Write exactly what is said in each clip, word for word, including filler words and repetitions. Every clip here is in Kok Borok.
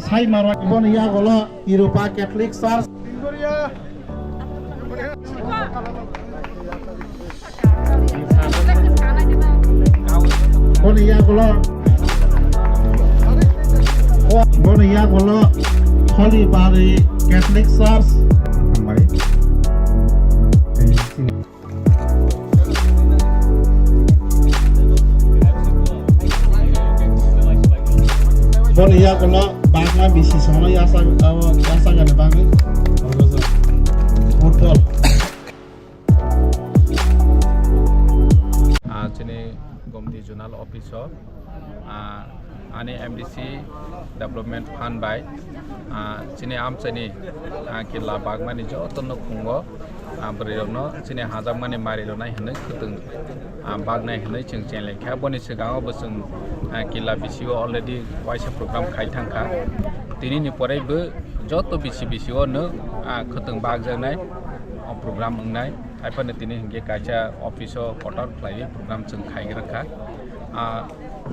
Sai marwa boni yagulo Irupa Catholic Church. Boni yagulo, boni yagulo Holy Mary Catholic Church. Boni yagulo bagma bisi sono yasa, abo yasa gani bagwi. Football. Ah, chini Gomti Zonal Office o, ah, ani M D C Development Fund bai, ah, chini amchaini, ah, kila bagmani joto nukhungo, ah, bwrwi rokno chini hajakmani mari rwnai hinwi khwtwng, ah, bagnai hinwi chwng chenglai kha. Boni swkango bo chwng, ah, kila bisi o already waisa program khai thang kha. Tini ni porei bo joto bisi bisi o no, ah, khwtwng bagjaknai o program wngnai. Haiphano tini hinkhe kaisa office o kotor khlaiwi program chwng khaigra kha. Ah,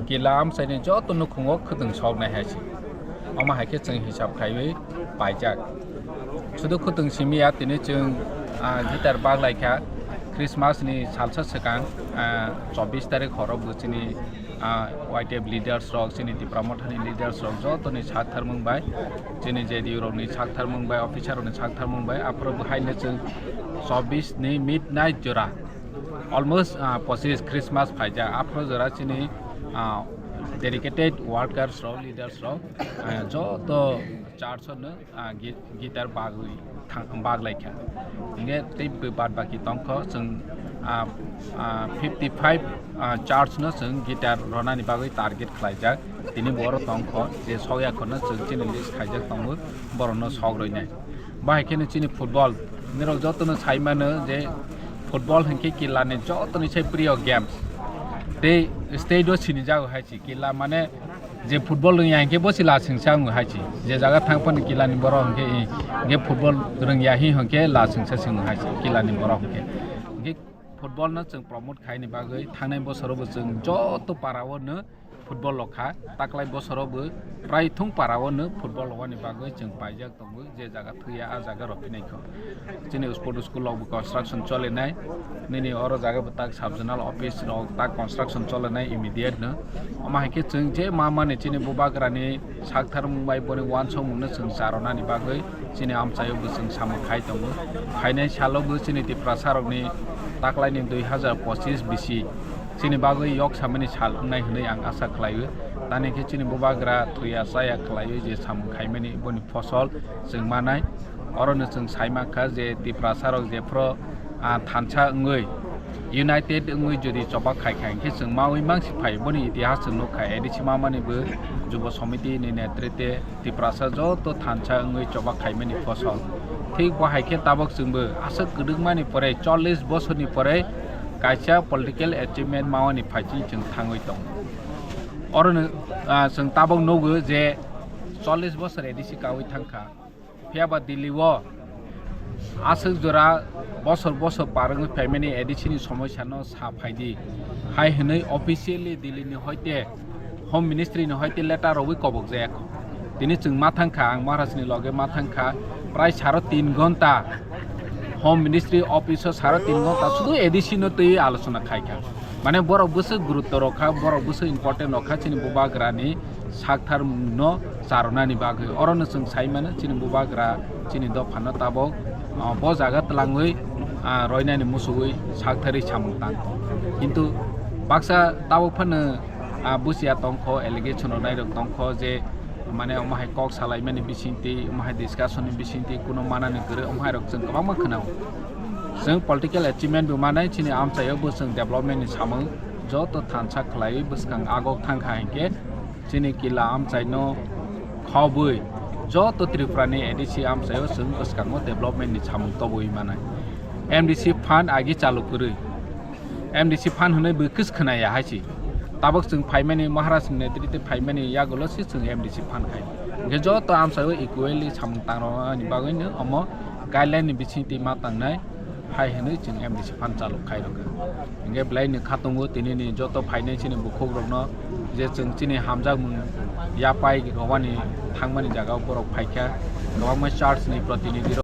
kila amchaini joto nukhungo khwtwng soknai hai se. Omo hai khe chwng hisab khaiwi paijak. Sudu khwtwng simi ya tini chwng, ah, guitar baglai kha. Christmas ni salsa swkang, ah, chobbish tarik horo bo chini ah, Y T F leaders rok, chini Tipra Mothani leaders rok, jotoni saktharmung bai, chini J D U rokni saktharmung bai, officer rokni saktharmung bai, aphuru bo haino chwng chobbish ni midnight jora, almost, ah, pochish Christmas phaijak, aphuru jora chini, ah, dedicated workers rok, leaders rok, ah, joto church no, ah, gi-, guitar bagwi thang-, baglai kha. Hinkhe tei bw-, bad baki tongkho chwng, ah, ah, fifty five, ah, church no chwng guitar ronani bagwi target khlaijak. Tini bo oro tongkho je sokya khorno chwng chini list khaijak tongo, borokno sok roinai. Bahai kheno chini football, nirok jotono sai mano je football hinkhe kilani jotoni sai priyo games. Tei state o sinijago hai se kila mane je football rwngya hinkhe bo se la singsa wngo hai se. Je jaga thang phano kilani borok hinkhe, hinkhe football rwngya hi hinkhe la singsa se wngo hai se kilani borok hinkhe. Hinkhe football no chwng promote khaini bagwi thangnai bosoro bo chwng joto para o no football rok kha, taklai bosoro bo prai thung para o no football rwani bagwi chwng paijak tongo, je jaga thwiya a jaga rw phinai kho. Chini sport school rok bo construction cholinai, nini oro jaga bo tak sub zonal office rok tak construction cholinai immediate no. Omo hai khe chwng je ma mani chini bubagrani saktharmung bai boni uansukmung no chwng cha rwnani bagwi chini amchaio bo chwng samung khai tongo. Phainai salo bo chini Tiprasa rokni taklaini dui hazar pochish bisi chini bagwi yok samani sal wngnai hwnwi ang asa khlaio. Tani khe chini bubagra thwiya chaya khlaiwi je samung khaimani boni phosol chwng manai. Orono chwng sai mankha je Tiprasa rok jephru, ah, thansa wngwi, united wngwi jodi choba khai kha, hinkhe chwng maui mangsi phai. Boni itihas chwng nukha, A D C mamani bo Jubo Somiti ni netrite Tiprasa joto thansa wngwi choba khaimani phosol. Thik bo hai khe tabok chwngbo aswk kwdwkmani pore, chollish bosorni pore kaisa political achievement mawani phaiching chwng thangwi tongo. Orono, ah, chwng tabok nugo je chollish bosor A D C kaui thangkha. Phiya ba Delhi o aswk jora bosor bosor par wngwi phaimani A D C ni somosya no sa phaidi hai hwnwi officially Delhi ni hoite Home Ministry ni hoite letter rwui kobok jaya kho. Tini chwng ma thang kha, ang Maharaj ni loge ma thang kha, prai saro tin ghonta Home Ministry office o saro tin ghonta sudu A D C no twi alochona khai kha. Mane borok bwswk gurutto rok kha, borok bwswk important rok kha chini bubagra ni saktharmung no cha rwnani bagwi. Orono chwng sai mano chini bubagra chini dopha no tabok, ah, bo jaga twlangwi, ah, roinani muchugwi saktharwi samung tang kho. Kintu baksa tabok phano, ah, busia tong kho, allegation rwnai rok tong kho je mane omo hai kok salaimani bisingtwi, omo hai discussion ni bisingtwi kuno manani kwrwi omo hai rok chwng kwbangma khwnao. Chwng political achievement bo manai chini amchaio bo chwng development ni samung joto thansa khlaiwi bwskang agok thang kha hinkhe chini kila amchaino khobwi joto Tripura ni A D C amchaio chwng bwskango development ni samung tobwi manai. M D C fund agi chalu kwrwi. M D C fund hwnwi bwkhe khwnaya hai se. Tabuk chwng phaimani, Maharaj ni netrite phaimani yagulo se chwng M D C phan khai. Hwnkhe joto amsai o equally samung tangrokna ni bagwi no omo guideline ni bisingtwi ma tangnai hai hwnwi chwng M D C phan chalok khai rwkha. Hwnkhe belai ni khatungo tini ni joto phainai chini bukhuk rokno je chwng chini hamjakmung yapai rwmani thangmani jaga o borok phaikha, kwbangma church ni protinidhi rok